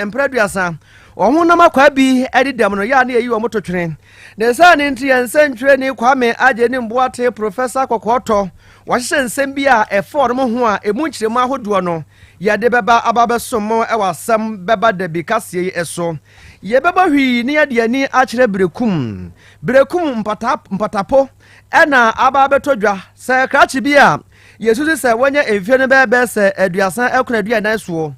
Mprɛ aduasa, wɔn honam akwaa bi adi dɛm no, yɛ a na yɛyi wɔn to twene. Ne saa no nti, yɛn nsɛntwerɛni Kwame Agyenim Boate, Professor Kɔkɔɔtɔ, wahyehyɛ nsɛm bi a ɛfa wɔn ho a ɛmu nkyerɛmu ahodoɔ no yɛde bɛba aba abɛsom mo wɔ asɛm bɛba da bi kaseɛ yi so. Yɛbɛbɔ hwii na yɛde ani akyerɛ Berekum. Berekum mpata mpatapo na aba abɛtɔ dwa sɛ krakye bi a yɛsusu sɛ wanya mfeɛ no bɛyɛ bɛyɛ sɛ 34 soɔ.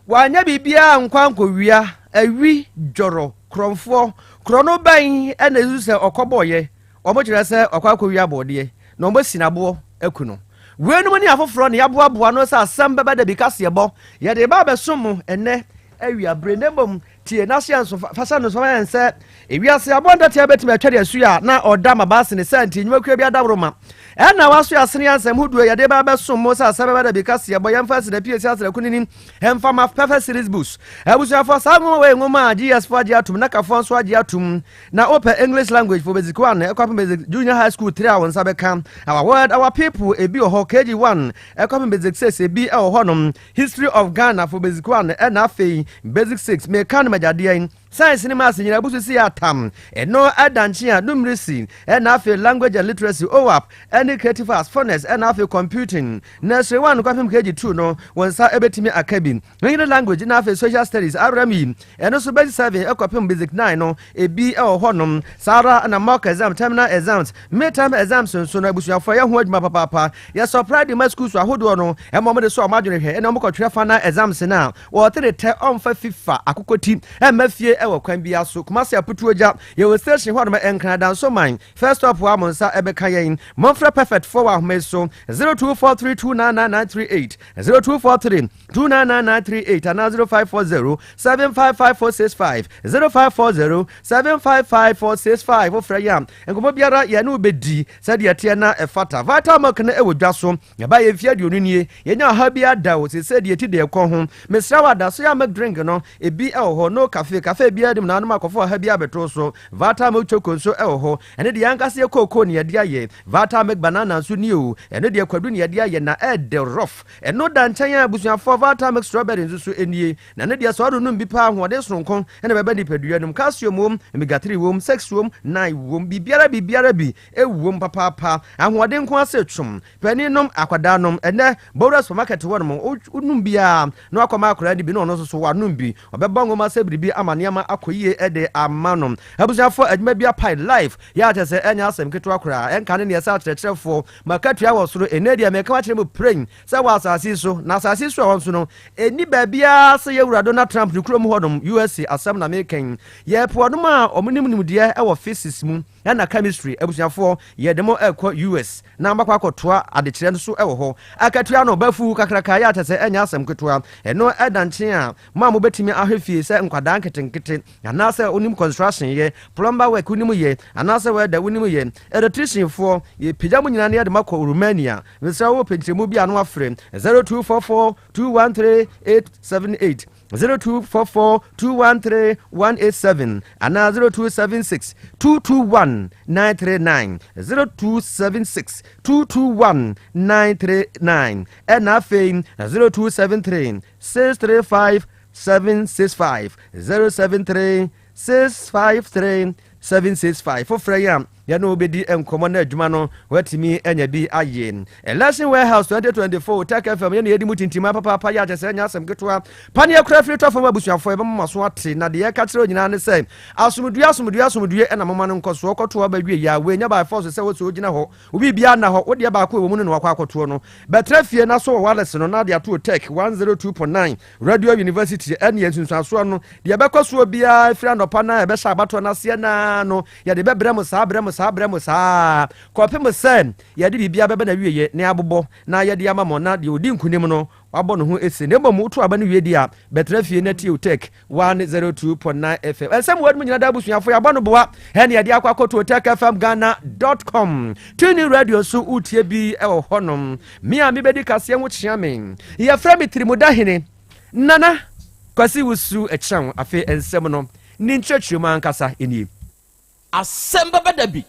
Wanyɛ biribiara ankɔ ankɔwia awi dwɔrɔ korɔmfoɔ. Korɔno bɛn na ɛsusu sɛ ɔkɔbɔeɛ? Wɔkyerɛ sɛ wakɔ akɔwia abɔdeɛ na wɔasi no aboɔ aku no. Weinom ne afoforɔ na yɛaboaboa ano sɛ asɛm bɛba da bi kaseɛbɔ. Yɛde reba abɛsom mo ɛnnɛ awiabere na mmom Tie na hyɛ nso fa hyɛ no nso ma yɛn sɛ ewiase aboa ntatea bɛtumi atwa de asu a na ɔda ma baase ne sɛ nti nnwumakuo bi adaworo ma ɛna waso asene yɛn nsɛm hodoɔ yɛde ba bɛsom mo sɛ asɛm bɛba da bi kaseɛ bɔ yɛmfa asina pie si asena kunini ɛmfa ma pɛfɛ series books abusuafoɔ saa nwoma wei nwoma a GS foɔ agye atum na kafoɔ nso agye atum na wopɛ English language for basic 1 ɛkɔpem basic junior high school 3 a wo nsa bɛka our world our people ebi wɔ hɔ KG 1 ɛkɔpem basic 6 ebi ɛwɔ hɔ nom History of Ghana for Basic 1 ɛna afei Basic 6 meka no magyadeɛ yi Science ne Maths nyina abusu si atam ɛno ɛda nkye a Numeracy ɛna afei Language and Literacy OAP ɛne Creative Arts Phonics ɛna afei Computing Nursery 1 kɔpem KG 2 no wo nsa ɛbɛtumi aka bi English Language na afei Social Studies RME ɛno nso Basic 7 ɛkɔpem Basic 9 no ebi ɛwɔ hɔ nom saa ara na Mock Exam Terminal Exams Midterm Exams nso no abusuafoɔ yɛ ho adwuma papaapa Yɛ supply de ma schools ahodoɔ no ɛma wɔn de sɔ wɔn adwene hwɛ ɛna wɔn kɔtwerɛ final exams no a wɔte tɛ ɔmfa fifa akokɔti ɛmma fie ɛwɔ kwan biara so Kumasi Aputuogya yɛwɔ station hɔ nom Nkran Dansoman first stop a mo nsa ɛbɛka yɛn Momfrɛ Perfect foɔ wɔ ahoma yi so 0243299938 0243 299938 anaa 0540 755465 0540 755465 wofrɛ yɛn a nkɔmmɔ biara yɛne wo bɛdi Sɛdeɛ ɛteɛ na ɛfata. Vital milk no wɔ dwa so. Ɛbaa yɛn mfeɛ 20 nie. Yɛnya ɔhaw biara da o. Seesei deɛ ɛti deɛ ɛkɔ ho. Mesrɛ wo ada, soya milk drink no, ebi wɔ hɔ. No cafe, cafe biara nnim na anom akɔfa ɔhaw biara abɛto wo so. Vital milk choco nso wɔ hɔ. Ɛno deɛ yɛn ankasa yɛ kookoo na yɛde ayɛ. Vital milk banana nso nie o. Ɛno deɛ kwadu na yɛde ayɛ na ɛɛdɛ rough. Ɛno da nkyɛn a abusuafoɔ, Vital milk strawberry nso so nie. Na ɛno deɛ sɛ ɔrenom bi paa ahoɔden sononko na ɛbɛba nipadua no mu. Calcium wom, omega 3 wom, 6 wom, 9 wom, biribiara biribiara bi wom papaapa. Ahoɔden nko ara sɛ twom. Panin nom, akwadaa nom. Ɛnnɛ Bowra supermarket hɔ nom, wonom bi ara na wakɔma akwadaa no bi na ɔno nso so wanom bi. Ɔbɛbɔ nwoma sɛ biribi ama nneɛma akɔ yie de ama no. Abusuafoɔ, adwuma bi apae life yɛ a kyerɛ sɛ ɛnyɛ asɛm ketewa koraa. Ɛnka ne neɛ sɛ akyerɛkyerɛfoɔ makatua wɔ soro. Ɛnnɛ deɛ meka akyerɛ mo pren sɛ wɔ asase yi so, na asase yi so a ɛwɔ nso no, ɛnni baabiara sɛ yɛn Wura Donald Trump ne kurom hɔnom, USA, asɛm na mereka yi. Yɛrepɛ wɔnom a wɔnim nimdeɛ wɔ physics mu ɛna chemistry, abusuafoɔ, yɛde mo rekɔ US na moakɔ akɔtoa adekyerɛ no so wɔ hɔ. Akatua no, bafuu kakraka, yɛ a kyerɛ sɛ ɛnyɛ asɛm ketewa. Ɛno ɛda nkyen a, mo a mobɛtumi ahwɛ fie sɛ nkwadaa nketenkete, anaasɛ wonim construction yɛ, plumber work wonim yɛ, anaasɛ welder wonim yɛ, electrician foɔ, yɛpagya mo nyinaa na yɛde mo akɔ Romania. Mesrɛ wo pɛ nkyerɛmu bi a na wafrɛ 0244 213 878, 0244 213 187 anaa 0276 221 939, 0276 221 939 ɛna afei 0273 635 765, 073 653 765. Fofrɛ yi a yɛne wo bɛdi nkɔmmɔ na adwuma no woatumi anya bi ayɛ. Election Warehouse 2024 Tech FM yɛne yɛdi mu tintima papaapa yɛ akyɛ sɛ ɛnyɛ asɛm ketewa. Paneɛ kora firi tɔ fam abusuafoɔ yɛbɛma mo aso ate na deɛ yɛka kyerɛ nyinaa ne sɛ asomdue asomdue asomdue ɛna moma no nkɔsoɔ kɔtoɔ aba wie yɛ a wei nyɛ by force sɛ wo sɛ wogyina hɔ wo biribiara nna hɔ wo deɛ baako ɛwɔ mu no na wakɔ akɔtoɔ no bɛtra fie na so wɔ wireless no na de ato Tech 102.9 Radio University ɛne nsunsuansoɔ no, deɛ ɛbɛkɔ soɔ biara ɛfiri anɔpa no a ɛbɛhyɛ abatoɔ no aseɛ no ara no, yɛde bɛbrɛ mo saa, brɛ mo saa, brɛ mo saa, kɔpem sɛ yɛde biribiara bɛba n'awieɛ na yɛabobɔ na yɛde ama mo, na deɛ ɔdi nkonim no, wabɔ ne ho ese. Na mmom woto aba no wie deɛ a, bɛtena fie na tie Otec 102.9 FM. Nsɛm wɔ mu nyina da abusuafo yɛabɔ no boa ɛne yɛde akɔ akɔto Otec FM Ghana dot com. Tune radio nso wotie bi wɔ hɔnom. Me a mebɛdi kaseɛ ho kyea me. Yɛfrɛ me Tirimudahene Nana Kwasi Wusu Kyerɛw. Afei nsɛm no ne nkyerɛkyerɛmu ankasa nie. Asɛm bɛba da bi.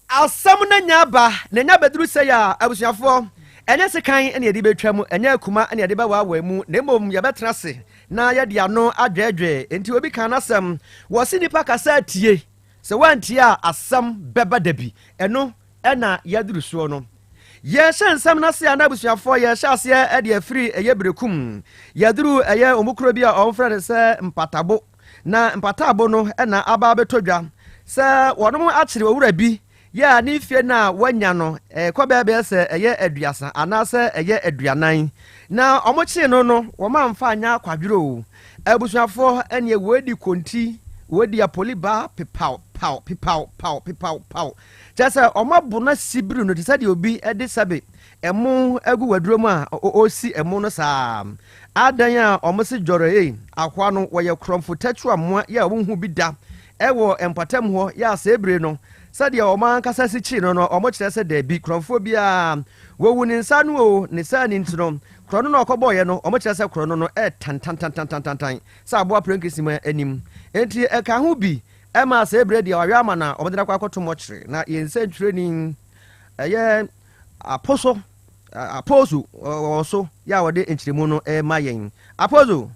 Asɛm no anya aba, na anya abɛduru sɛi a, abusuafoɔ, ɛnyɛ sekan na yɛde bɛtwa mu, ɛnyɛ akuma na yɛde bɛwaawae mu, na mmom yɛbɛtena ase. na yɛde ano adwɛɛdwɛɛ. Enti obi ka n'asɛm, wɔse nipa kasa atie, sɛ woantie a asɛm bɛba da bi. Ɛno na yɛaduru soɔ no. Yɛhyɛ nsɛm no ase a na abusuafoɔ yɛhyɛ aseɛ de afiri ɛyɛ Berekum. Yɛaduru ɛyɛ wɔn kuro bi a wɔfrɛ no sɛ Mpatabo. Na Mpatabo no na aba abɛtɔ dwa sɛ wɔnom akyere owura bi yɛ a ne mfie no a wanya no ɛkɔ bɛɛbɛɛ sɛ ɛyɛ 30 anaasɛ ɛyɛ 40. Na wɔkyee no no wɔamfa anyɛ akwadworɔ o. Abusuafoɔ ɛneɛ wɔadi konti, wɔadi apoli baa pepaw paw pepaw paw pepaw paw. Kyerɛ sɛ wɔabo no asi biri no te sɛ deɛ obi de sɛbe ɛmo agu waduro mu a ɔresi ɛmo no saa. Adan a wɔse dwɔrɔ ei, ahoa no wɔyɛ korɔmfo tatua mmoa yɛ a wonhu bi da wɔ mpɔtam hɔ yɛ a saa bire no sɛdeɛ wɔn ankasa si kyee no no wɔkyerɛ sɛ daabi korɔmfoɔ biara wɔwu ne nsa ano o ne saa ni nti no korɔno no a ɔkɔbɔeɛ no wɔkyerɛ sɛ korɔno no ɛtantantantantantan sɛ aboa prɛnkesima anim enti ɛka ho bi ɛma saa bire deɛ wɔawe ama no a wɔde no akɔ akɔto mɔkyere na yɛn nsɛntwerɛni ɛyɛ Aposo Apozo wɔ so yɛ a wɔde nkyerɛmu no rema yɛn. Apozo.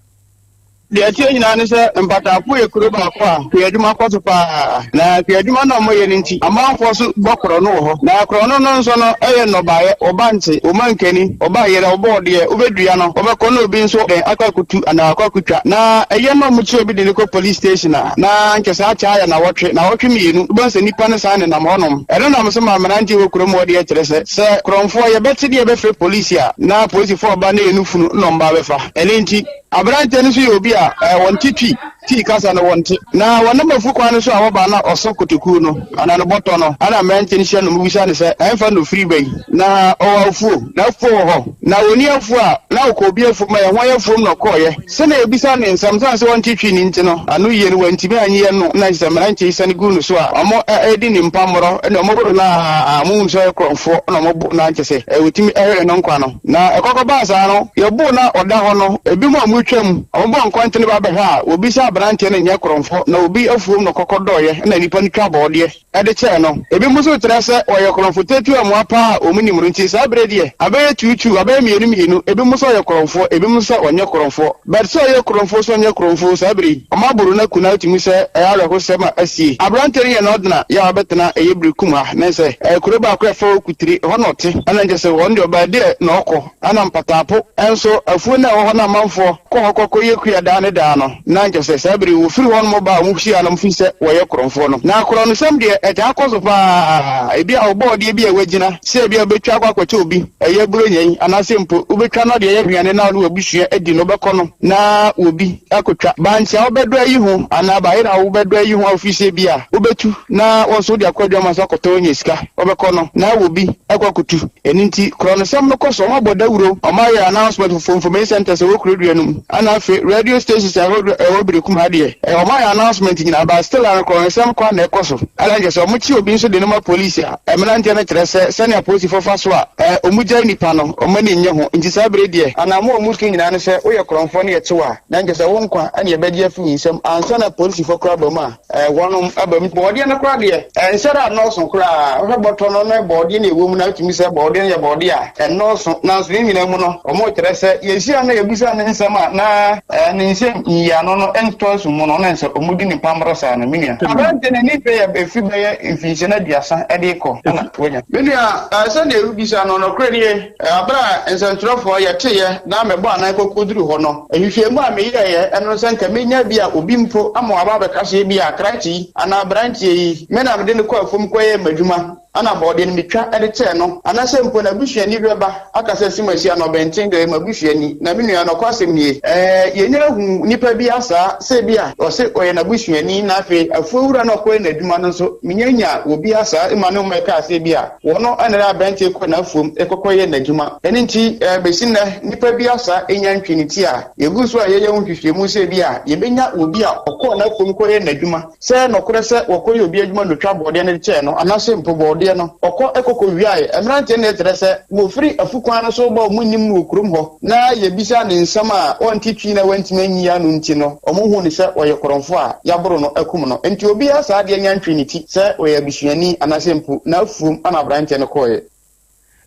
Deɛ ɛteɛ nyinaa ne sɛ Mpataako yɛ kuro baako a kuadwuma kɔ so pa ara. Na kuadwuma no a wɔyɛ no nti, amanfoɔ nso bɔ korɔno wɔ hɔ. Na korɔno no nso no yɛ nnɔbaeɛ, wɔba nte, wɔma nkani, wɔba yerɛ, wɔbɔ ɔdeɛ, wobɛdua no, wɔbɛkɔ na obi nso dɛn akɔ akɔtu anaa akɔ akɔtwa. Na ɛyɛ na wɔkye obi de no kɔ police station a, na nkyɛ saa kyɛ ayɛ nawɔtwe, nawɔtwe mmienu, wobɛhu sɛ nnipa no san nenam hɔnom. Ɛno nam so ma mmeranteɛ wɔ kurom hɔ deɛ kyerɛ sɛ, sɛ korɔmfoɔ yɛbɛte deɛ yɛbɛfrɛ polisi a, na polisifoɔ ba na yɛn funu na wɔba abɛfa. Ɛno nti, aberanteɛ no nso yɛ obi a wɔnte Twi, Twi kasa no wɔnte. Na wɔnam afu kwan no so a wɔba na ɔsɔ kotokuo no anaa ne bɔtɔ no, ɛna mmeranteɛ no hyia no wɔbisa no sɛ, Ɛhefa na ɔfiri ba yi? Na ɔwɔ afuo? N'afuo wɔ hɔ. Na ɔnni afuo a, na ɔkɔ obi afuom a, ɛho ayɛ afuom na ɔkɔeɛ. Sɛnea yɛbisaa no nsɛm, esiane sɛ ɔnte Twi no nti no, ano yie no wantumi annye yɛn no, na kyerɛ sɛ mmeranteɛ yi sane guu no so a wɔredi ne mpammorɔ ne wɔboro no a wɔhunu sɛ ɔyɛ korɔmfoɔ na wɔbo no a kyerɛ sɛ wɔtumi hwere no nkwa no. Na ɛkɔkɔbaa saa no, yɛboo no a ɔda hɔ no, ebinom a wɔretwam, wɔbɔɔ nkɔntene ba bɛhwɛ a, wɔbisaa aberanteɛ no nyɛ korɔmfoɔ, na obi afuom na ɔkɔkɔdɔeɛ na nnipa no twa bɔɔdeɛ. de kyɛɛ no. Ebinom nso kyerɛ sɛ ɔyɛ korɔmfo tatu a mmoa paa a wɔnnim no nti saa bere deɛ abɛyɛ tuutuu, abɛyɛ mmienu mmienu, ebinom sɛ ɔyɛ korɔmfoɔ, ebinom nso sɛ ɔnyɛ korɔmfoɔ. But sɛ ɔyɛ korɔmfoɔ sɛ ɔnyɛ korɔmfoɔ saa bere yi wɔaboro no aku no atumi sɛ ɛyɛ awerɛhosɛm a asie. Aberanteɛ no yɛ Northerner yɛ a wabɛtena ɛyɛ Berekum ha ne sɛ ɛyɛ kuro baako a ɛfa hɔ Kutire ɛhɔ na ɔte ɛna nkyɛ sɛ ɔno deɛ ɔbaa deɛ na ɔkɔ. Ɛna mpataapo nso, afuo no a ɛwɔ hɔ no amanfoɔ kɔ hɔ kɔkɔyɛ kua daa ne daa no, na nkyɛ sɛ saa bere yi wɔfiri hɔnom ba a wɔhyia no firi sɛ wɔyɛ korɔmfoɔ no. Na korɔnosɛm deɛ, ɛtaa kɔ so pa ara. Ebia wobɔ ɔdeɛ bi a woagyina sɛ ebia wobɛtwa akɔ akɔkyɛ obi, ɛyɛ Buronya yi, anaasɛ mpo wobɛtwa no de ayɛ aduane na wo ne w'abusua adi no, wobɛkɔ no na obi akɔtwa. Bankye a wobɛdɔ ayi ho anaa bayerɛ a wobɛdɔ ayi ho a wofiri sɛ ebia wobɛtu na wo nso wode akɔ adwamma so akɔtɔn anya sika, wobɛkɔ no na obi akɔ akɔtu. Ɛno nti, korɔnosɛm no kɔ so, wɔabɔ dawuro, wɔayɛ announcement for information centres a ɛwɔ kuro dua no mu, ɛna afei radio stations a ɛwɔ ɛwɔ Berekum ha deɛ, ɛɛ wɔayɛ announcement nyinaa, but still ara no korɔnosɛm kɔ ara na ɛkɔ so. Ɛna nkyɛ sɛ wɔkye obi nso de no ma police a, mmeranteɛ no kyerɛ sɛ sɛnea apolisifoɔ fa so a ɛɛ wɔgyae nnipa no, wɔn ani nnye ho. Nti saa bere deɛ, anammɔn a wɔtu nyinaa ne sɛ woyɛ korɔmfoɔ na yɛkye wo a, na nkyɛ sɛ wo nkwa na yɛbɛgye afi wo nsam ansa na apolisifoɔ koraa aba mu a. Wɔnom aba mu. Bɔɔdeɛ no koraa deɛ, ɛnsɛ dɛ annɔɔso koraa. Wohwɛ bɔtɔ no ne bɔɔdeɛ no a ɛwɔ mu no a, wotumi sɛ bɔɔdeɛ no yɛ bɔɔdeɛ a ɛnnɔɔso. Nanso ne nyinaa mu no, wɔkyerɛ sɛ yɛhyia no na yɛbisa no nsɛm a na ne nsɛm nyiyiano no ntɔ asu mu no, na ɛnsɛ wɔdi no mpammorɔ saa no. Me nua. Aberanteɛ no ne mfeɛ yɛ ɛfiri bɛyɛ mfinhyia no 30 de rekɔ na wanya. Me nua, sɛdeɛ wobisa no, nokorɛ nie, Bere a nsɛnkyerɛwfoɔ yɛteeɛ na mebɔɔ anan kɔkɔduruu hɔ no, nhwehwɛmu a meyɛeɛ ɛno ne sɛ nka mɛnya bi a obi mpo ama waba abɛka sɛ ebia krakye yi anaa aberanteɛ yi me na mede no kɔɔ afuom kɔyɛɛ m'adwuma ɛna bɔɔdeɛ no metwa de kyɛɛ no anaasɛ mpo n'abusuani bi bɛba aka sɛ Simasi anaa Ɔbɛnten deɛ ɔyɛ m'abusuani na me nua nɔkwasɛm nie ɛɛ yɛnya ahu nipa biara saa sɛ ebia ɔse ɔyɛ n'abusuani na afei afuo wura no a ɔkɔyɛ n'adwuma no nso menya nyaa obiara saa ma ne mmɛkaa sɛ ebia Wɔn na na aberanteɛ kɔ n'afuom kɔkɔyɛ n'adwuma. Ɛno nti, bɛsi nnɛ, nnipa bi asa nya ntwe ne ti a, yɛgu so a yɛyɛ ho nhwehwɛmu sɛ ebia yɛbɛnya obi a ɔkɔɔ n'afuom kɔyɛɛ n'adwuma. Sɛ ɛyɛ nokorɛ sɛ wɔkɔyɛ obi adwuma na ɔtwa bɔɔdeɛ no de kyɛɛ no, anaasɛ mpo bɔɔdeɛ no, ɔkɔ kɔkɔwiaeɛ. Mmeranteɛ no na ɛkyerɛ sɛ wɔfiri afukwan no so reba a wɔnnim no wɔ kurom hɔ, na yɛbisaa no nsɛm a ɔnte twi na wantumi anyi ano nti no, wɔhuu no sɛ ɔyɛ korɔmfoɔ a yɛaboro no akum no. Enti obiara saa adeɛ nya ntwee ne ti sɛ ɔyɛ abusuani anaasɛ mpo n'afuom ana aberanteɛ no kɔeɛ.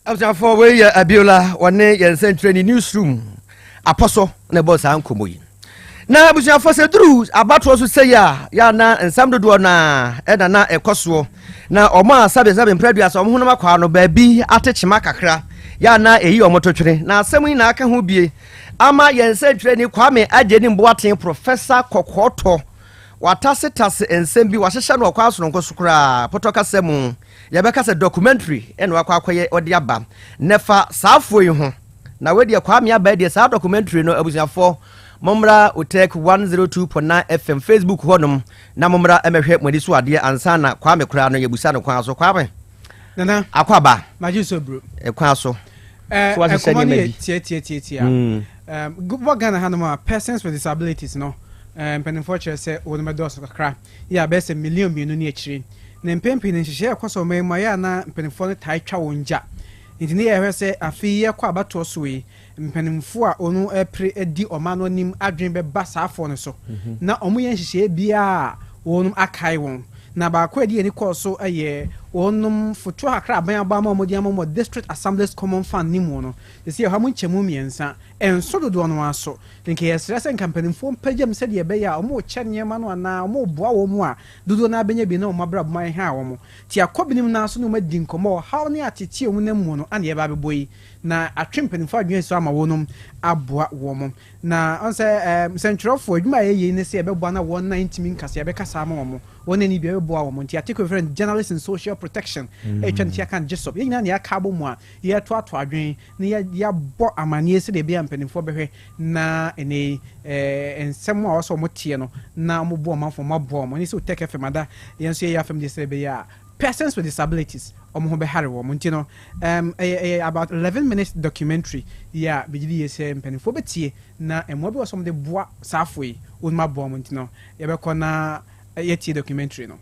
Abusuafoɔ, wei yɛ Abiola, wɔne yɛn nsɛntwerɛni newsroom apɔ so na ɛbɔɔ saa nkɔmmɔ yi. Na abusuafoɔ, sɛ duru abatoɔ so sɛyi a, yɛ na nsɛm dodoɔ na ɛna na ɛkɔ soɔ, na ɔmo a sɛbe mprɛduasa ɔmo honam akwaa no baabi ate kyema kakra, yɛ na ɛyi ɔmo to twene. Na asɛm yi na aka ho bie ama yɛn nsɛntwerɛni Kwame Agyenim Boateng, Professor Kɔkɔɔtɔ, watasetase nsɛm bi, wahyehyɛ no ɔkwan sononko so koraa. Pɔtɔ kasa mu yɛbɛka sɛ documentary ɛna wakɔ akɔyɛ ɔde aba nɛfa saafoɔ yi ho. Na wedeɛ Kwame aba deɛ, saa documentary no, abusuafoɔ, mommra Otec 102.9 FM Facebook hɔnom na mommra mmɛhwɛ mo ani so adeɛ ansa na Kwame koraa no yɛbusa no kwan so. Kwame. Nana. Akɔ aba. Magye so bro. Ɛkwan so. So wahyehyɛ nneɛma bi tiatiatiatia. Wɔ Ghana hanom a, persons with disabilities no, mpanimfoɔ kyerɛ sɛ wɔn bɛdɔɔso kakra, yɛ a bɛyɛ sɛ 2 million ne akyire. Na mpɛn pii no, nhyehyɛeɛ ɛkɔ so ɔman mu a, yɛ a na mpanimfoɔ no taa twa wɔn gya. Nti ne yɛhwɛ sɛ afei yɛkɔ abatoɔ so yi, mpanimfoɔ a wɔn repere di ɔman no anim adwene bɛba saa afoɔ no so na wɔn yɛ nhyehyɛeɛ biara a wɔn akae wɔn. Na baako a ɛdi ani kɔɔ so yɛ wɔn fotoɔ kakra aban abɔ ama wɔn de ama wɔn District Assemblies Common Fund ne mu no, sisi ɛhɔ mo nkyɛmu mmiɛnsa nso dodoɔ no ara so. Nka yɛsrɛ sɛ nka mpanimfoɔ mpagyam sɛdeɛ ɛbɛyɛ a wɔn rekyɛ nneɛma no anaa wɔn reboa wɔn a dodoɔ no ara bɛnya bi na wɔn abrabɔ mu ayɛ ha wɔn te akɔ binom nan so na wɔn adi nkɔmmɔ. Ɔhaw ne atete a wɔn nam mu no ana yɛba abɛbɔ yi na atwe mpanimfoɔ adwene so ama wɔnom aboa wɔn. Na ɔn sɛ nsɛntwerɛfoɔ adwuma a yɛyɛ yi ne sɛ yɛbɛboa na wɔn nan ntumi nkasa, yɛbɛkasa ama wɔn, wɔn ani bi yɛbɛboa wɔn. Nti article yɛfrɛ no Journalist in Social Protection ɛtwa ne ti aka no GYESOP. Yɛn nyinaa na yɛaka abɔ mu a yɛtoato adwene na yɛabɔ amanneɛ sɛdeɛ ɛbɛyɛ a mpanimfoɔ bɛhwɛ na ɛnɛ yi nsɛm a wɔsɛ wɔn teɛ no na wɔn boa ɔmanfoɔ, wɔn aboa wɔn. Ɛne sɛ Otec FM ada yɛn nso yɛyɛ afɛm deɛ sɛ ɛbɛyɛ a persons with disabilities wɔn ho bɛhare wɔn. Nti no ɛyɛ about 11 minutes documentary yi a megye di yie sɛ mpanimfoɔ bɛtie na mmoa bi wɔ so wɔde boa saafoɔ yi, wɔn aboa wɔn. Nti no yɛbɛkɔ na yɛtie documentary no.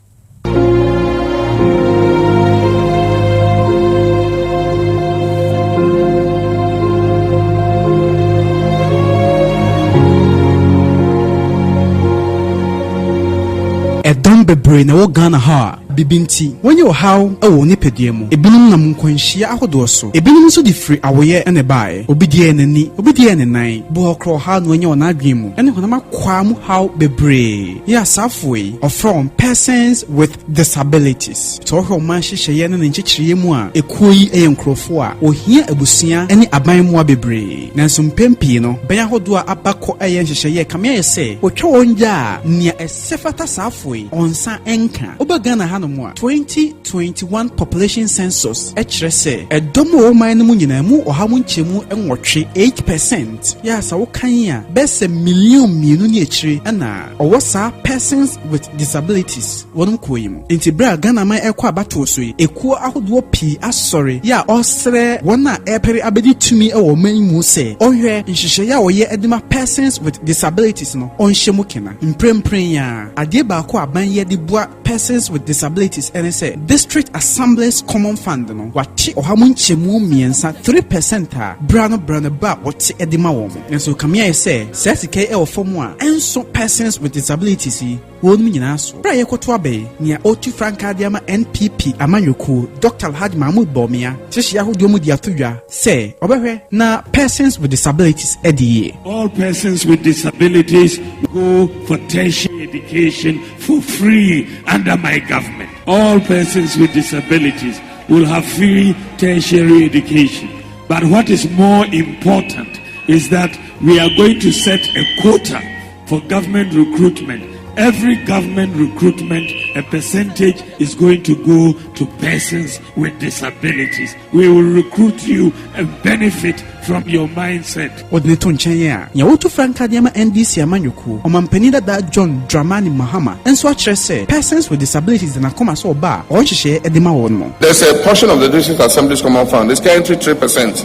Ɛdɔm bebree na ɛwɔ Ghana ha a bibi nti wɔnyɛ ɔhaw wɔ wɔn nipadua mu. Ebinom nam nkwanhyia ahodoɔ so, ebinom nso de firi awoyɛ na ɛbaeɛ. Obi deɛ yɛ n'ani, obi deɛ yɛ ne nan. Bi wɔ hɔ koraa, ɔhaw na wɔanya wɔ n'adwene mu ne honam akwaa mu haw bebree. Yɛ asaafoɔ yi, ɔfrɛ wɔn persons with disabilities. Sɛ wɔhwɛ ɔman nhyehyɛeɛ ne ne nkyekyereeɛ mu a, ekuo yi yɛ nkurɔfoɔ a wɔhia abusua ne aban mmoa bebree. Nanso mpɛn pii no, bɛn ahodoɔ a aba kɔ ɛyɛ nhyehyɛeɛ kame ayɛ sɛ wɔtwa wɔn gya a nea ɛsɛ fata saafoɔ yi ɔnsa nka. Woba Ghana hanom a, 2021 population census kyerɛ sɛ ɛdɔm a wɔwɔ man no mu nyinaa mu 8% 8%, yɛ a sɛ wokan a bɛsɛ 2 million ne akyire ɛna ɔwɔ saa persons with disabilities wɔnom kuo yi mu. Nti berɛ a Ghana man ɛkɔ abatoɔ so yi, ekuo ahodoɔ pii asɔre yɛ a ɔsrɛ wɔn a ɛrepere abɛdi tumi wɔ ɔman yi mu sɛ ɔhwɛ nhyehyɛeɛ a wɔyɛ de ma persons with disabilities no, ɔnhyɛ mu kena. Mprempren yi a, adeɛ baako a aban yɛ de boa persons with disabilities ɛne sɛ District Assemblies Common Fund no, wate 3% 3% a bra no bra no ba a wɔte de ma wɔn. Nanso kame ayɛ sɛ saa sika yi ɛwɔ fam a ɛnso persons with disabilities yi wɔn nyinaa so. Bere a yɛkɔto aba yi, nea ɔretu frankaa de ama NPP amanyɔkuo, Dr Alhaji Mahmood Bawumia, hyehyɛ ahodoɔ mu de ato dwa sɛ ɔbɛhwɛ na persons with disabilities adi yie. All persons with disabilities go for tertiary education for free under my government. All persons with disabilities will have free tertiary education. But what is more important is that we are going to set a quota for government recruitment. Every government recruitment, a percentage is going to go to persons with disabilities. We will recruit you and benefit from your mindset. Wɔde ne to nkyɛn a, nea wɔtu frankaa de ama NDC amanyɔkuo, ɔmampanin dada John Dramani Mahama nso akyerɛ sɛ persons with disabilities de n'akoma sɛ ɔba a ɔnhyehyɛ de ma wɔn no. There's a portion of the District Assembly's Common Fund. It's currently 3%.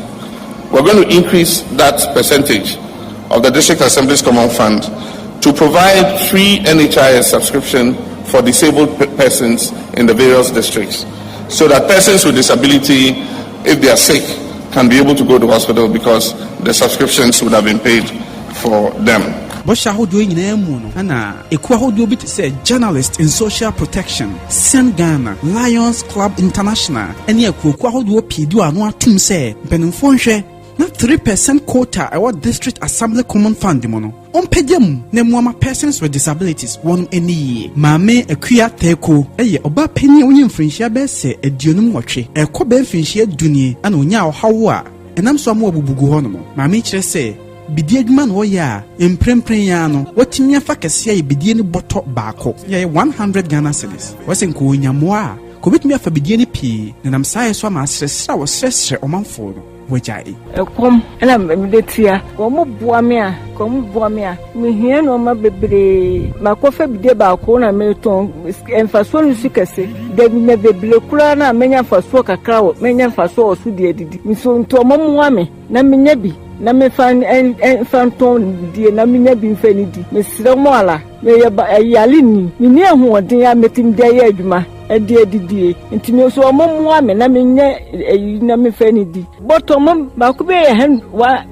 We're going to increase that percentage of the District Assembly's Common Fund to provide free NHIS subscription for disabled persons in the various districts, so that persons with disability, if they are sick, can be able to go to hospital because the subscriptions would have been paid for them. Bɔhyɛ ahodoɔ yi nyinaa mu no, ɛna ekuo ahodoɔ bi te sɛ Journalist in Social Protection, SEN Ghana, Lions Club International ɛne akuokuo ahodoɔ pii di wɔn ano atom sɛ mpanimfoɔ nhwɛ. na 3% quota a ɛwɔ District Assembly Common Fund mu no, ɔmpagya mu na mmoa ma persons with disabilities wɔn ani yie. Maame Akua Teeko yɛ ɔbaa panin a wanya mfirinhyia bɛyɛ sɛ 58, ɛrekɔ bɛyɛ mfirinhyia du nie na ɔnyaa ɔhaw a ɛnam so ama wabubu gu hɔnom. Maame yi kyerɛ sɛ bidie adwuma na ɔyɛ a mprempren yi ara no watumi afa kɛseɛ ayɛ bidie no bɔtɔ baako, yɛ 100 Ghana cedis. Ɔsɛ nka ɔnya mmoa a, nka ɔbɛtumi afa bidie no pii na nam saa yɛ so ama asrɛsrɛ a wɔsrɛsrɛ ɔmanfoɔ no wɔagyae. Ɛkɔm na mede tua. Wɔn boa me a, wɔn boa me a, mehia nneɛma bebree. Makɔfa bidie baako na meretɔn. Mfasoɔ no so kɛse. Dabi na bebree koraa na menya mfasoɔ kakra wɔ menya mfasoɔ wɔ so de adidi. Nso nti wɔn mmoa me na menya bi na mefa mfa ntɔn bidie na menya bi mfa nidi. Mesrɛ mo ara, meyɛ ba yare ni. Menni ahoɔden a mɛtumi de ayɛ adwuma de adidie. Nti me nso wɔn mmoa me na menyɛ ayi na mefa nidi. Bɔtɔ mo baako bi yɛ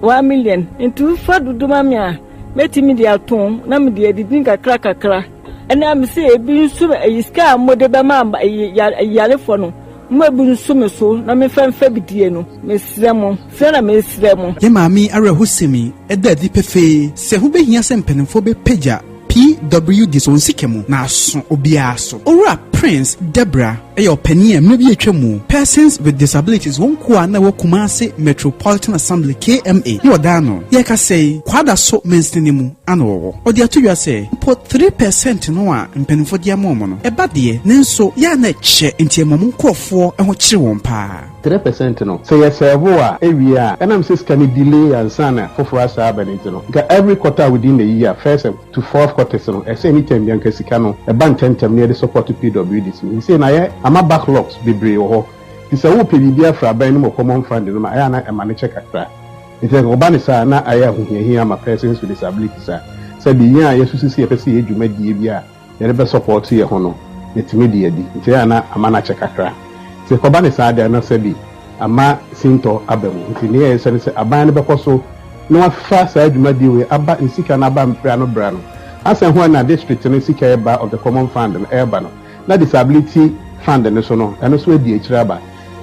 1 million. Nti wofa dodo ma me a, mɛtumi de atɔn na mede adidi kakra kakra. Ɛna me sɛ ebi nso ɛyi sika a mode bɛma yarefoɔ no, mo ebi nso me so na mefa mfa bidie no. Mesrɛ mo, sɛ na mesrɛ mo. Yɛ maame awerɛhosɛm yi ɛda adi pefee sɛ ho bɛhia sɛ mpanimfoɔ bɛpagya PWD so wɔn sika mu na aso obiara so. Owura Prince Debra ɛyɛ ɔpanin a mmerɛ bi atwa mu persons with disabilities wɔn kuo a na ɛwɔ Kumasi Metropolitan Assembly, KMA, ne ɔdaa no yɛka sɛ Kwadaso mansini mu ana wɔwɔ. Ɔde ato dwa sɛ mpo 3% no a mpanimfoɔ de ama wɔn no ɛba deɛ, nanso yɛa na ɛkyɛ nti ɛma wɔn nkurɔfoɔ ho kyere wɔn paa. 3% no, sɛ yɛ serve a ewie a, ɛnam sɛ sika no delay ansa na foforɔ asa aba no nti no, nka every quarter within the year, first to fourth quarters no, ɛsɛ anytime bi anka sika no ɛba ntɛmntɛm na yɛde support PWDs no. Nsei na yɛ ama backlogs bebree wɔ hɔ, nti sɛ wopɛ biribi afra aban no mu common fund no ma ɛyɛ ana ɛma no kyɛ kakra. Nti sɛ ɔba ne saa na ayɛ ahohiahia ama persons with disabilities a, sɛ biribi a yɛsusu sɛ yɛpɛ sɛ yɛ dwumadie bi a yɛde bɛ support yɛ ho no, yɛtumi de adi, nti ɛyɛ ana ama no akyɛ kakra. Nti kɔba ne saa deɛ na sɛbi ama sintɔ aba mu. Nti ne yɛyɛ sɛ ne sɛ aban no bɛkɔ so na wafa saa dwumadie wei aba nsika no aba mpra no bra no asan ho na district no sika ɛba of the common fund no ɛreba no na disability fund no so no, ɛno so adi akyire aba.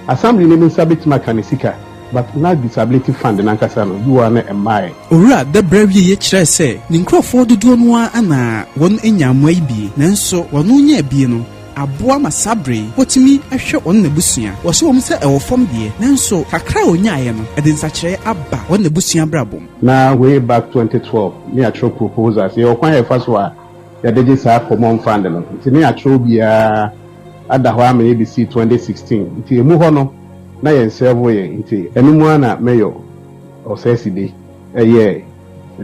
Assembly no nsa bɛtumi aka ne sika, but na disability fund nankasa no bi wɔ na ɛmmaeɛ. Owura Debra wieɛ kyerɛɛ sɛ ne nkurɔfoɔ dodoɔ no ara ana wɔn anya mmoa yi bie, nanso wɔn nya abie no aboa ma saa bere yi wɔtumi hwɛ wɔn n'abusua. Wɔhyɛ wɔn sɛ ɛwɔ fam deɛ, nanso kakra a onyaeɛ no ɛde nsakyerɛ aba wɔn n'abusua brabɔ mu. Na way back 2012 ne yɛatwerɛ proposals, yɛwɔ kwan a yɛfa so a yɛde gye saa common fund no, nti ne yɛatwerɛ biara ada hɔ ama yɛbɛsi 2016. Nti emu hɔ no na yɛn serve yɛn, nti ɛno mu ara na mayor ɔsɛside ɛyɛ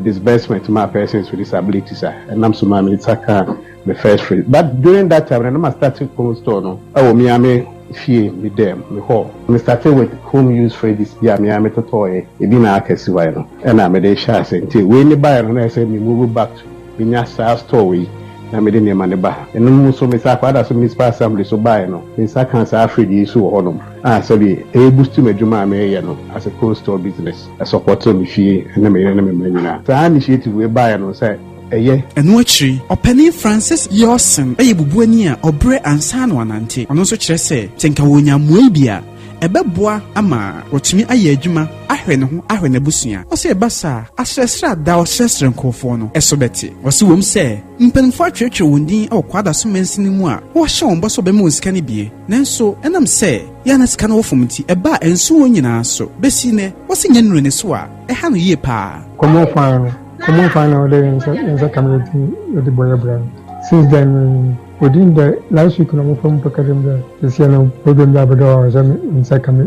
disbursement ma persons with disabilities a ɛnam so maa me nsa ka me first fridge. But during that time na ma start cold store no ɛwɔ me ame fie, me dɛm me hɔ. Me started with home use fridges bi a me ame totɔɔyɛ ebi na aka si hɔ no, ɛna mede hyɛ ase. Nti wei ne baeɛ no na ɛsɛ me move back to menya saa store wei na mede nneɛma ne ba. Ɛno mu nso me sa akɔada so municipal assembly so baeɛ no, me nsa ka saa fridge yi so wɔ hɔnom a sɛbi ɛyɛ boost m'adwuma a meyɛ no as a cold store business, ɛsupport me fie ne me yere ne me mma nyinaa. Saa initiative wei baeɛ no sɛ ɛyɛ. Ɛno akyiri, ɔpanin Francis Yɔsen yɛ bubuani a ɔbrɛ ansa na wanante. Ɔno nso kyerɛ sɛ nka wɔnya mmoa yi bi a, ɛbɛboa ama wɔtumi ayɛ adwuma ahwɛ ne ho, ahwɛ n'abusua. Ɔsɛ ɛba saa, asrɛsrɛ a da ɔsrɛsrɛ nkurɔfoɔ no ɛso bɛte. Wɔse wɔm sɛ mpanimfoɔ atwerɛtwerɛ wɔn din wɔ Kwadaso mansini mu a wɔhyɛ wɔn bɔ sɛ ɔbɛma wɔn sika no bie, nanso ɛnam sɛ yɛana sika no wɔ fam nti, ɛba a ɛnso wɔn nyinaa so. Bɛsi nnɛ, wɔse nyɛ nnuro ne so a ɛha no yie paa. Common fund no, common fund na ɔde yɛn nsa kam yɛde bɔ yɛ bra no. Since then no, within the last week na ɔmo fam pɛkɛdɛm dɛ sɛsia no problem bi abɛdɔ hɔ sɛ me nsa ka me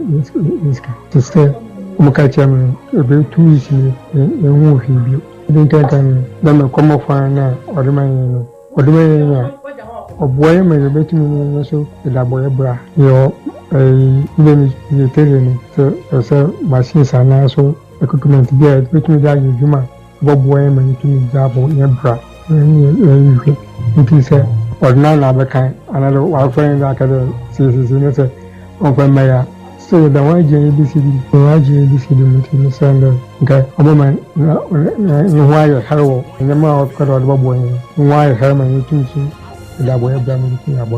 sika te sɛ ɔmo ka kyerɛ me no, ebe 2 weeks ni yɛn ho hwee bio. Ebi nkankan no na mɛ common fund na ɔde ma yɛn no, ɔde ma yɛn a ɔboa yɛn ma yɛbɛtumi no nso yɛde abɔ yɛ bra. Yɛ ɛyi ndé yɛ tele no sɛ ɛsɛ machines anaa so equipment bi a yɛbɛtumi de ayɛ adwuma a ɔbɛboa yɛn ma yɛtumi de abɔ yɛn bra. Yɛhwɛ nti sɛ ɔde no na abɛka anaadɛ wafrɛ yɛn dɛ aka dɛ siesiesie ne sɛ ɔmfa mma yɛ a, sɛ yɛda wɔn agye yɛn bisi bi wɔn agye yɛn bisi bi mu, nti mesrɛ dɛ nka ɔbɛma ne ho ayɛ hɛre wɔ nneɛma a ɔka dɛ ɔde bɛboa yɛn ne ho ayɛ hɛre ma yɛtumi so yɛde abɔ yɛn bra ma yɛtumi abɔ.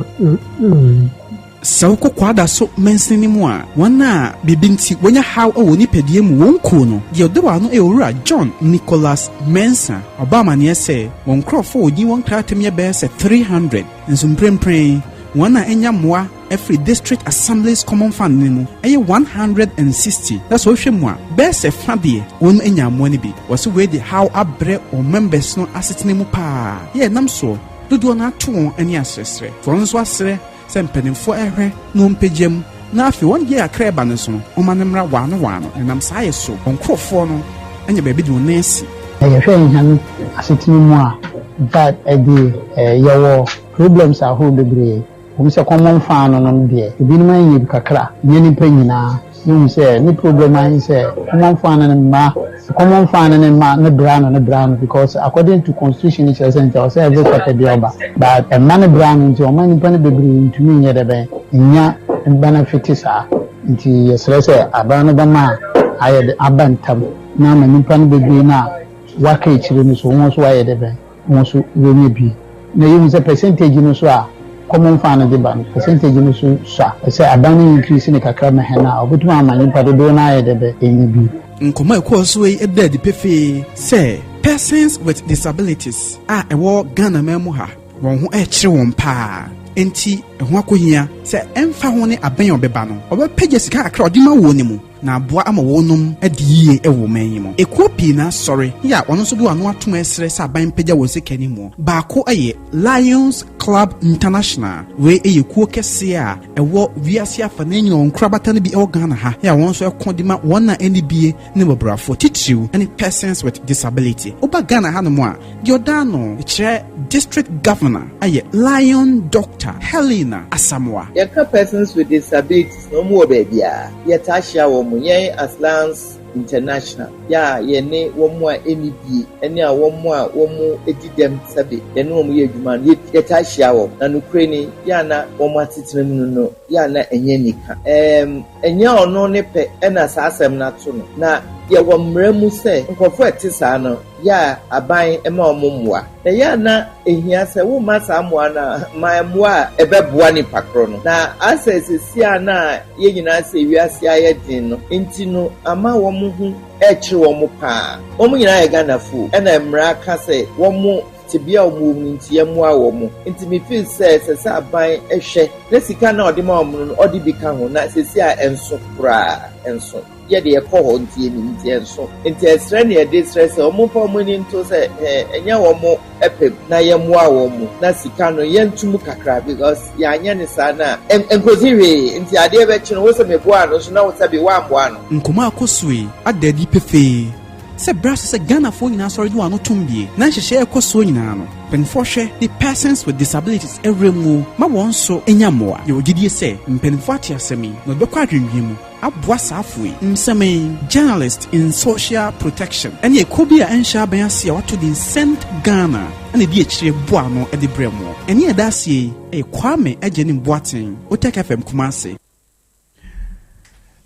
Sɛ wokɔ Kwadaso mansini no mu a, wɔn a biribi nti wɔanya haw wɔ wɔn nipadua mu wɔn kuo no, deɛ ɔda wɔn ano yɛ Owura John Nicholas Mensah. Ɔbɔɔ amaneɛ sɛ wɔn nkorɔfoɔ a wɔdin wɔn nkrataa mu yɛ bɛyɛ sɛ 300, nso mprempren wɔn a anya mmoa afiri District Assemblies Common Fund no mu yɛ 160, na sɛ wohwɛ mu a bɛyɛ sɛ fa deɛ wɔn anya mmoa no bi. Wɔse wei de haw abrɛ wɔn members no asetena mu paa, yɛ ɛnam soɔ dodoɔ no ara to wɔn ani asrɛsrɛ. Wɔn nso asrɛ sɛ mpanimfoɔ ɛhwɛ na wɔmpagya mu na afei wɔn deɛ kakra ɛba no nso no wɔma no mmra waano waano na ɛnam saa yɛ so wɔn nkorɔfoɔ no anya baabi de wɔn nan asi. Sɛ yɛhwɛ hɛn asetsena mu a, infact ɛde yɛwɔ problems ahorow beberee. Ɛwom sɛ common fun no no deɛ, ebinom anya bi kakra, nnyɛ nyimpa nyina. Yehu sɛ ne problem ara nye sɛ common fun no ne mma, common fun no ne mma ne bra ano ne bra ano because according to constitution no kyerɛ sɛ nti ɛwɔ sɛ every quarter bi ɔba but ɛmma ne bra ano nti ɔma nnipa no bebree ntumi nyɛ dɛ bɛn nnya benefit saa nti yɛsrɛ sɛ aban no bɛma ayɛ dɛ aba ntam na ama nnipa no bebree no a wɔaka akyire no so wɔn nso wɔayɛ dɛ bɛn wɔn nso wɔanya bi. Na yɛhu sɛ percentage no so a common fund no de ba no, percentage no so sua. Sɛ aban no increase no kakra ma hɛn a, obotum ama nyimpa dodow no ayɛ dɛ bɛ enya bi. Nkɔmmɔ a ɛkɔɔ so yi da adi pefee sɛ persons with disabilities a ɛwɔ Ghana man mu ha, wɔn ho rekyere wɔn paa. Enti ɛho akohia sɛ ɛmfa ho ne abɛn a ɔbɛba no, ɔbɛpagya sika kakra a ɔde ma wɔn no mu. na aboa ama wɔnom adi yie wɔ ɔman yi mu. Ekuo pii na asɔre yɛ a wɔn nso de wɔn ano atom ɛresrɛ sɛ aban mpagya wɔn sika no mu. Baako yɛ Lions Club International. Wei yɛ kuo kɛseɛ a ɛwɔ wiase afanan nyina wɔn nkorabata no bi wɔ Ghana ha yɛ a wɔn nso ɛko de ma wɔn a ɛnni bie ne mmɔborɔwafoɔ titiriw ne persons with disability. Woba Ghana hanom a, Deɛ ɔda ano kyerɛ District Governor yɛ Lion Doctor Helena Asamoah. Yɛka persons with disabilities na wɔn wɔ baabiara. Yɛtaa hyia wɔn, yɛn as Lions International, yɛ a yɛne wɔn a ɛnni bie ne a wɔn a wɔdi dɛm sɛbe yɛne wɔn yɛ adwuma no, yɛtaa hyia wɔn. Na nokorɛ ni, yɛ a na wɔn asetena mu no, yɛ a na ɛnyɛ anika. Ɛɛm, ɛnyɛ ɔno ne pɛ na saa asɛm no ato no. Na yɛwɔ mmara mu sɛ nkurɔfoɔ a ɛte saa no, yɛ a aban ma wɔn mmoa. Na ɛyɛ a na ehia sɛ womma saa mmoa no a, ma mmoa a ɛbɛboa nipa koro no. Na asɛ seesei a na yɛn nyinaa sɛ wiase ayɛ den no nti no ama wɔn ho rekyere wɔn paa. Wɔn nyinaa yɛ Ghanafo o, ɛna mmara ka sɛ wɔn tebea a wɔn wɔ mu no nti yɛmmoa wɔn. Nti me feel sɛ ɛsɛ sɛ aban hwɛ na sika no a ɔde ma wɔn no ɔde bi ka ho na seesei a ɛnso koraa, ɛnso. Yɛ de yɛkɔ hɔ nti yɛnim nti ɛnso. Nti ɛsrɛ ne yɛde srɛ sɛ wɔn mfa wɔn ani nto sɛ ɛɛ ɛnyɛ wɔn pɛ mu na yɛmmoa wɔn na sika no yɛnto mu kakra because yɛanyɛ no saa no a ɛnkosi hwee nti adeɛ bɛkye no wo sɛ meboaa no nso na wo sɛbe woammoa no. Nkɔmmɔ a ɛkɔ so yi ada adi pefee sɛ berɛ aso sɛ Ghanafoɔ nyinaa sɔre de wɔn ano tom bie na nhyehyɛeɛ a ɛkɔ soɔ nyinaa no, mpanimfoɔ hwɛ de persons with disabilities awura mu ma wɔn nso nya mmoa. Yɛwɔ gyidie sɛ mpanimfoɔ ate asɛm yi na wɔde bɛkɔ adwendwene mu. aboa saafo yi. Nsɛm yi, Journalists in Social Protection ne ekuo bi a ɛnhyɛ aban ase a wɔato din Send Ghana na ɛdi akyire boa ano de brɛ mo. Ɛnne a ɛda aseɛ yi yɛ Kwame Agyenim Boateng, Otec FM Kumasi.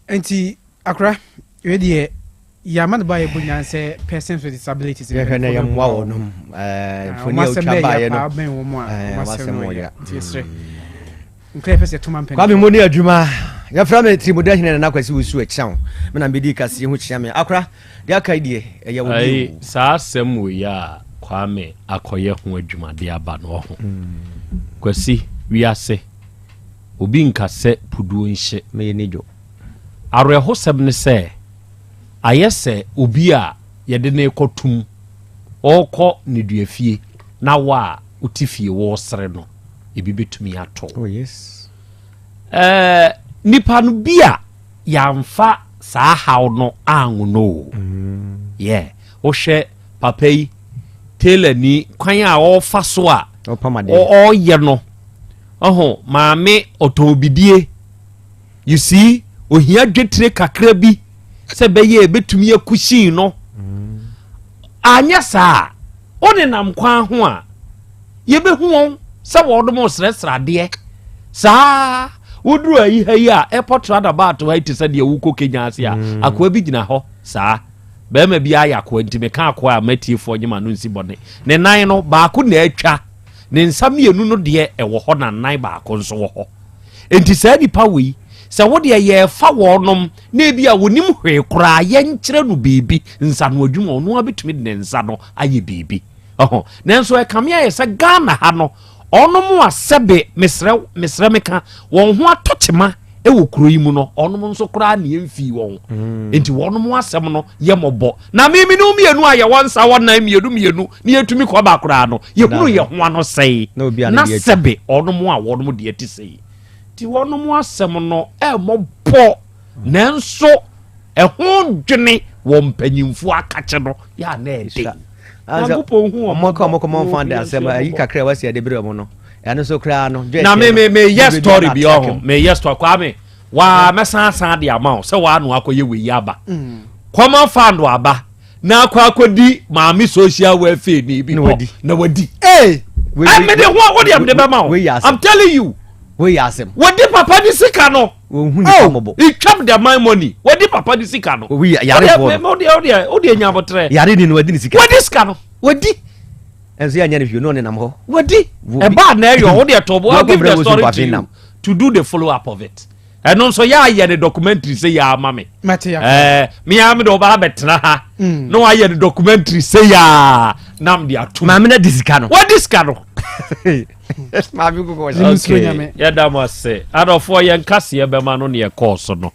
Nti akora wei deɛ yɛama no ba yɛbɔ nyinaa sɛ persons with disabilities yɛhwɛ na yɛmmoa wɔ nom mfoni a wotwa baeɛ no bɛn wɔ mu a wɔasɛm no yɛ nti yɛsrɛ nkra yɛpɛ sɛ yɛto ma mpɛn Kwame mo ne adwuma yɛfrɛ me tirimuda hene nana kwasi wusu ɛkyɛw me na mebɛdi kaseɛ ho kyea me akora deɛ aka yi deɛ ɛyɛ wo Ayi, saa asɛm wei a Kwame akɔyɛ ho adwuma de aba no ɔho. Kwasi, wiase, obi nka sɛ puduo nhye. Meyɛ ne dwo. Awerɛhosɛm ne sɛ, ayɛ sɛ obi a yɛde no rekɔtom, ɔrekɔ nneduafie na wo a wote fie woresere no, ebi bɛtumi ato wo. Oh, yes. Eh, nipa no bi a yɛamfa saa haw no anwo no o. Mm. Yeah, wohwɛ papa yi, tailor ni, kwan a ɔrefa so a ɔreyɛ no, ɔho maame ɔtɔn bidie. You see, ohia dwetire kakra bi sɛ bɛyɛ ebetumi akusin no. Anyɛ saa a, wonenam kwan ho a, yɛbɛhu wɔn sɛ wɔnom resrɛsrɛ adeɛ. Saa woduru ayi ha yi a, airport roundabout ha yi te sɛ deɛ wokɔ Kenya ase a, mm. akoa bi gyina hɔ saa. Bɛrima bi ayɛ akoa nti meka akoa a matiefoɔ nye ma no nsi bɔne. Ne nan no baako na atwa, ne nsa mmienu no deɛ ɛwɔ hɔ na nan baako nso wɔ hɔ. Enti saa nipa wei, sɛ wo deɛ yɛrefa wɔnom na ebi a wɔnim hwee koraa, yɛnkyerɛ no biribi, nsano adwuma, ɔno ara bɛtumi de ne nsa no ayɛ biribi. Ɔho, nanso ɛkame ayɛ sɛ Ghana ha no, ɔnom a sɛbe, mesrɛ, mesrɛ meka, wɔn ho atɔ kyema wɔ kuro yi mu no, ɔnom nso koraa ne ɛmfii wɔn. Enti wɔnom asɛm no yɛ mmɔbɔ. Na me me ne wo mmienu a yɛwɔ nsa wɔ nan mmienu mmienu na yɛtumi kɔ ba koraa no, yɛhunu yɛ ho ano sɛe. Na sɛbe ɔnom a wɔnom deɛ te sɛi. Nti wɔnom asɛm no ɛmmɔbɔ, nanso ɛho dwene wɔ mpanyimfoɔ akakye no yɛ a na ɛden. Nyankopɔn hu wɔn mmɔbɔ. Ɔmo kɔ ɔmo fa de asɛm ayi kakra a wɔasi ɛde brɛ ɔmo no, ɛno nso koraa no. Na me me me yɛ story bi ɔho, me yɛ story Kwame waa mɛsan asan de ama wo sɛ waa no akɔyɛ wei aba. Kɔma fund aba na akɔ akɔdi maame social welfare ni bi hɔ na wadi. Ee. Ɛmi de ho a wode ɛmi de bɛma wo. I'm telling you. Wei yɛ asɛm. Wɔdi papa ni sika no. Wɔn hu nipa mɔbɔ. He chop the my money. Wɔdi papa ni sika no. Owi yare fɔ no. Ɔdi ɔdi ɔdi enya abotire. Yare ni no wɔdi ni sika. Wɔdi sika no. Wɔdi. Ɛnso yɛ anya ne hwee no ɔne nam hɔ. Wɔdi. Ɛbaa na ɛyɔ ɔdi ɛtɔ bo. I'll give the story to you to do the follow up of it. Ɛno nso yɛ ayɛ ne documentary sɛ yɛ ama me. Ɛɛ mi a mi de ɔba abɛtena ha. Na wayɛ ne documentary sɛ yɛ a nam de atum. Maame na di sika no. Wɔdi sika no. Maame koko wɔhyɛ. Okay yɛda mo ase adɔfoɔ yɛn kaseɛ bɛma no neɛ ɛkɔɔ so no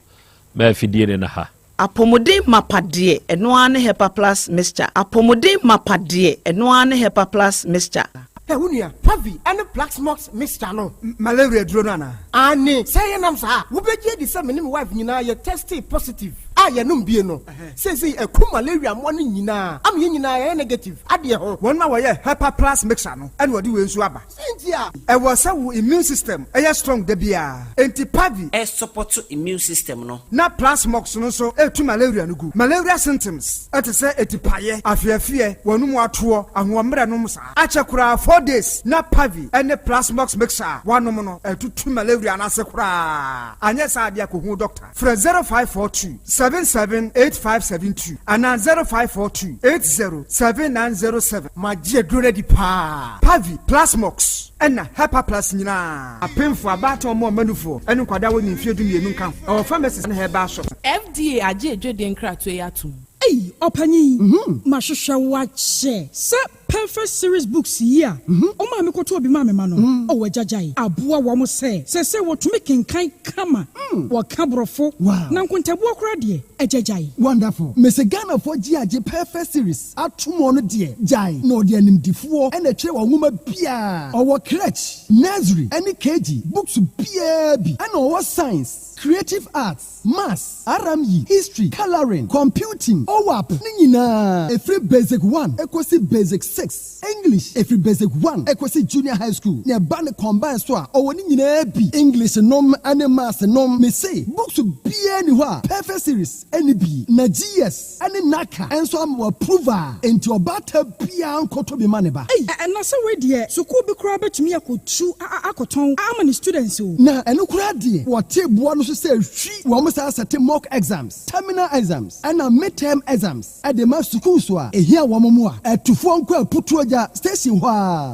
ma afidie ne no ha. Apɔmuden mapa deɛ, ɛno ara ne Hepa Plus Mixture. Apɔmuden mapa deɛ, ɛno ara ne Hepa Plus Mixture. Hɛ wo nua, Pavi ne Plaxmox mixture no, malaria aduro no anaa? Aane, sɛ ɛyɛ nam saa a, wobɛgye adi sɛ me ne me wife nyinaa yɛ testee positive a yɛnom bie no, seesei aku malaria mmoa no nyinaa ama yɛn nyinaa yɛayɛ negative adeɛ ho. Wɔn a wɔyɛ Hepa Plus mixture no na wɔde wei nso aba. Sɛ nti a. Ɛwɔ sɛ wo immune system yɛ strong da biara. Enti Pavi. Ɛsupɔto immune system no. Na Plasmox no nso ɛtu malaria no gu. Malaria symptoms te sɛ atipaeɛ, afeafeɛ, w'anum atoɔ, ahoɔmmerɛ nom saa. Akyɛ koraa 4 days na Pavi ne Plasmox mixture a woanom no atutu malaria no ase koraa. Anyɛ saa deɛ a kɔhu doctor. Frɛ 0542 77 8572 anaa 0542 80 7907. Magye aduro no adi paa. Pavi, Plasmox, ɛna Hepaplus nyinaa. Apemfo, abaatan, ɔmo a ɔma nufoɔ, ɛne nkwadaa a wɔnni mfeɛ 12 nka ho. Ɛwɔ pharmacies ne herbal shops. FDA agye adwadie nkratoɔ yi atom. Ei, ɔpanyin, mahwehwɛ wo akyɛ sɛ Perfect Series books yi a ɔmaa me kɔtɔɔ bi maa me ma no. Ɔwɔ agyagyae aboa wɔn sɛ seesei wɔtumi kenkan kama, wɔka Borɔfo, na nkontabuo koraa deɛ, agyagyae. Wonderful. Mese Ghanafoɔ gye agye Perfect Series ato mu. Ɔno deɛ gyae na ɔde animdifoɔ ɛna ɛtwerɛ wɔn nwoma biara. Ɔwɔ crèche, nursery ɛne KG books biara bi, ɛna ɔwɔ science, creative arts, maths, RME, history, colouring, computing, OWAP ne nyinaa, ɛfiri basic 1 ɛkɔsi basic 6, English ɛfiri basic 1 ɛkɔsi junior high school, na ɛba ne combine so a, ɔwɔ ne nyinaa bi, English nom ne maths nom. Mese books biara ni hɔ a Perfect Series ɛne bi, na GS ɛne NaCCA ɛnso ama wɔ approve a, enti ɔbaata biara nkɔtɔ bi ma ne ba. Ei, ɛna sɛ wei deɛ, sukuu bi koraa bɛtumi akɔtu akɔtɔn ama ne students o. Na ɛno koraa deɛ, wɔte boa no so sɛ hwi wɔn saa sɛte mock exams, terminal exams ɛna midterm exams ɛde ma sukuu so a ehia wɔn mu a ɛtufoɔ nkɔ Aputuogya station hɔ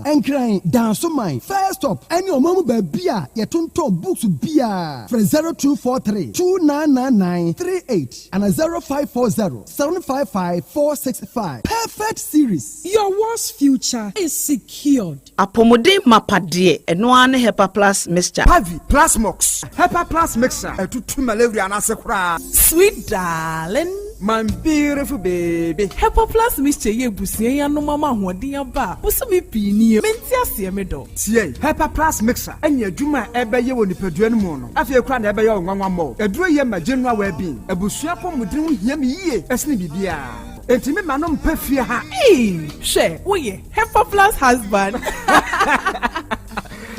a, Nkran, Dansoman first stop, ɛne ɔman mu baabi a yɛtontɔn books biara. Frɛ 0243 299938 ana 0540 755 465. Perfect Series. Your world's future is secured. Apɔmuden mapa deɛ, ɛno ara ne Hepa Plus Mixture. Pavi, Plasmox, Hepa Plus mixture ɛtutu malaria no ase koraa. Sweet darling. My beautiful baby. Hepa Plus Mixture yɛ abusua yi anom ama ahoɔden aba a bosome pii nie. Mente aseɛ, me dɔ. Tie, Hepa Plus mixture ɛnyɛ adwuma a ɛbɛyɛ wɔ nipadua no mu no, afei koraa na ɛbɛyɛ wo nwanwa mmɔ. Aduro yɛ ma general well-being. Abusua pɔmuden ho hia me yie ɛsene biribiara. Enti me ma no mpɛ fie ha. Ee, hwɛ, woyɛ Hepa Plus husband.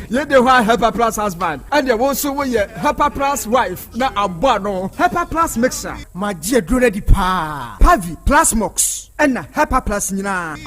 Yɛde hɔ a, Hepa Plus husband, ɛdeɛ wo nso woyɛ Hepa Plus wife na abɔ ano. Hepa Plus mixture. Magye aduro no adi paa. Pavi, Plasmox, ɛna Hepa Plus nyinaa.